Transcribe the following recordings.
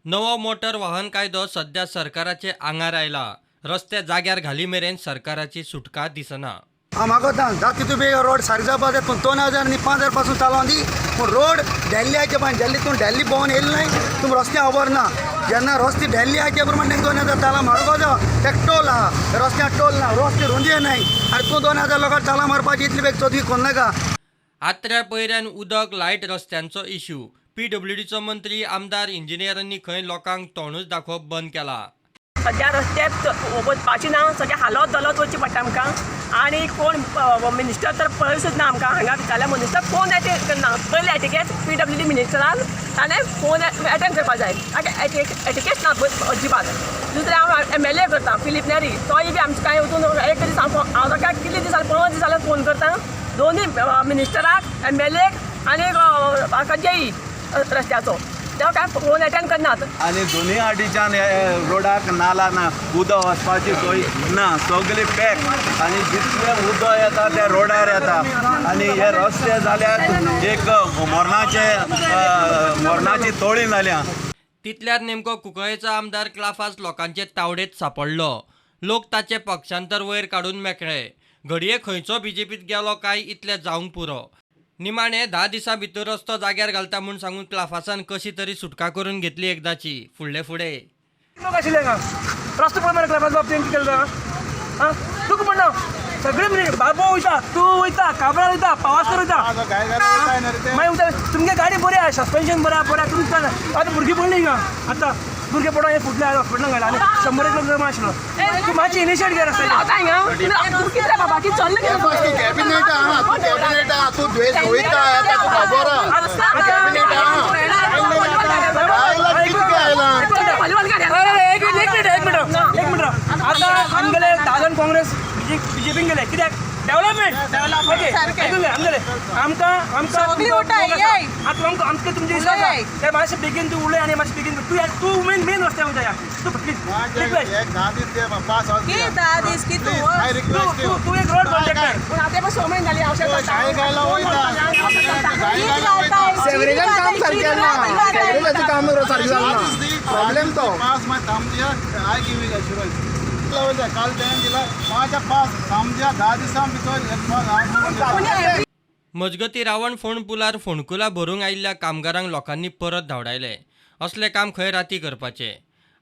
नवो मोटर वाहन कायदो सध्या सरकाराचे आंगार आयला. रस्ते जाग्यार घाली मेरेन सरकाराची सुटका दिसना. हांव मागोता, जाता तितू बेगीन रोड सारको जावपा जाय. पूण 2000 आनी 5000 पासून चालू दी, पूण रोड डेल्लीचे पण डेल्ली तूं डेल्ली भोंवन येयले न्हय, तुमी रस्ते खबर ना. जेन्ना रस्ते डेल्ली आयचे प्रमाणे तांकां 2000 तालां मारपा जाय. तेका टोल आहा, रस्त्याक टोल ना, रस्ते रुंदी न्हय आनी तूं 2000 लोकांक तालां मारपाची इतली बेग चोदी कोण नाका. आत्र्या पयऱ्यान उदक, लायट, रस्त्यांचो इश्यू. पीडब्ल्यूडीचो मंत्री, आमदार, इंजिनियरांनी खंय लोकांक तोंडूच दाखोवप बंद केला. सद्या रस्ते वचपाची ना, सगळे हालत दलत वचचें पडटा आमकां. आनी कोण मिनिस्टर तर पळयसूच ना आमकां. हांगा विचारल्यार मिनिस्टर फोन एटेंड करना. पयले एटिकेट पीडब्ल्यूडी मिनिस्टरान ताणें फोन एटेंड करपा जाय. एटिकेट ना अजिबात. दुसरें, हांव एमएलए करता फिलीप नेरी, तोय बी आमचें कांय वचून एक दीस हांव ताका कितले दीस जाले, 15 दीस जाले फोन करता दोनूय मिनिस्टराक, एमएलएक आनी हाका जेई रस्त्याचो, ते काय फोन एटेंड करनात. आनी दोनूय आडीच्यान हे रोडाक नाला ना, उदक वचपाची सोय ना, सगळी पॅक आनी जितलें उदक येता तें रोडार येता. आनी हे रस्ते जाल्यार एक मरणाचे मरणाची तोळी जाल्या. तितल्यार नेमको कुंकळेचो आमदार क्लाफास लोकांचे तावडेत सापडलो. लोक ताचे पक्षांतर वयर काडून मेकळे. घडये खंयचो बीजेपीत गेलो काय इतलें जावंक पुरो. निमाणे 10 दिसां भितर रस्तो जाग्यार घालता म्हूण सांगून क्लाफासान कशी तरी सुटका करून घेतली एकदाची. फुडले फुडें लोक आशिल्ले हांगा. रस्तो पळय मरे क्लाफास बाब, तेंकी केलो आं. तुका म्हणना, सगळे म्हणजे बाबो वयता, तूं वयता, काब्राल वयता, पावासकर वयता, मागीर वयता. तुमगे गाडी बरी आहा, सस्पेन्शन बरें आहा, बरें आहा. तुमकां आतां भुरगीं पडली हिंगा, आतां भुरगे पडोन हे फुटले, हॉस्पिटलान घातले आनी 100 एक लोक जमा आशिल्लो. तूं मातशी इनिशिएट घे रस्त्याचेर. आतां हिंगा तूं कितें बाबा, कितें चल्लें कितें? तूं कॅबिनेट आहा, तूं कॅबिनेट आहा, तूं द्वेष वयता हें तुका खबर आहा. कॅबिनेट आहा, आयला कितें आयला? एक मिनिट, एक मिनिट, एक मिनिट. आतां आमगेले 10 जाण काँग्रेस बीजेपीन गेले, कित्याक? डेव्हलपमेंट. ओके, आयकून घे. आमगेले आमकां आमकां आतां आमकां आमकां तुमचे विश्वास आहा. ते मातशें बेगीन तूं उलय आनी मातशें बेगीन तूं तूं मेन मेन रस्त्यार वयता या तूं, प्लीज रिक्वेस्ट. एक 10 दीस दे, पास. 10 दीस की तूं? I request. तूं तूं एक रोड कॉन्ट्रॅक्टर. पूण आतां पण 6 म्हयने जाली. गाय गायला वयता. सेवरेजान काम सारकें ना, सेवरेजाचें काम सारकें जालें ना, प्रॉब्लेम तो. पास मागीर थांबया. I give you assurance. काल तेणें दिला माझ्या पास समजा 10 दिसां भितर एक पास हांव. मजगतीं, रावण फोंड पुलार फोंडकुलां भरूंक आयिल्ल्या कामगारांक लोकांनी परत धांवडायले. असलें काम खंय राती करपाचें?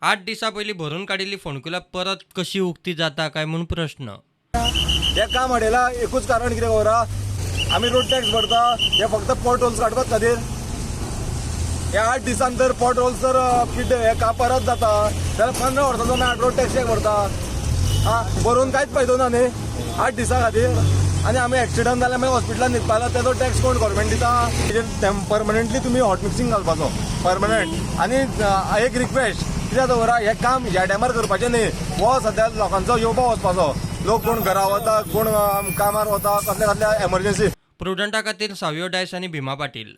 8 दिसां पयलीं भरून काडिल्लीं फोंडकुलां परत कशीं उक्ती जाता काय म्हूण प्रश्न. हें काम हाडयला एकूच कारण कितें खबर आहा? आमी रोड टॅक्स भरता, हे फक्त पॉट होल्स काडपाच खातीर. हे 8 दिसान जर पॉट होल्स जर किड्डे हे काम परत जाता जाल्यार 15 वर्सांचो आमी रोड टॅक्स भरता. आं, भरून कांयच फायदो ना न्ही 8 दिसां खातीर. आनी आमी एक्सिडंट जाल्यार मागीर हॉस्पिटलान न्हिदपा जाय, तेजो टॅक्स कोण गव्हर्मेंट दिता? तेजेर परमनंटली तुमी हॉट मिक्सिंग घालपाचो परमनंट. आनी एक रिक्वेस्ट, कित्याक खबर आहा, हें काम ह्या टायमार करपाचें न्ही. हो सद्या लोकांचो येवपा वचपाचो, लोक कोण घरा वता, कोण कामार वता, कसले कसले एमर्जन्सी. प्रुडंटा खातीर सावियो डायस आनी भीमा पाटील.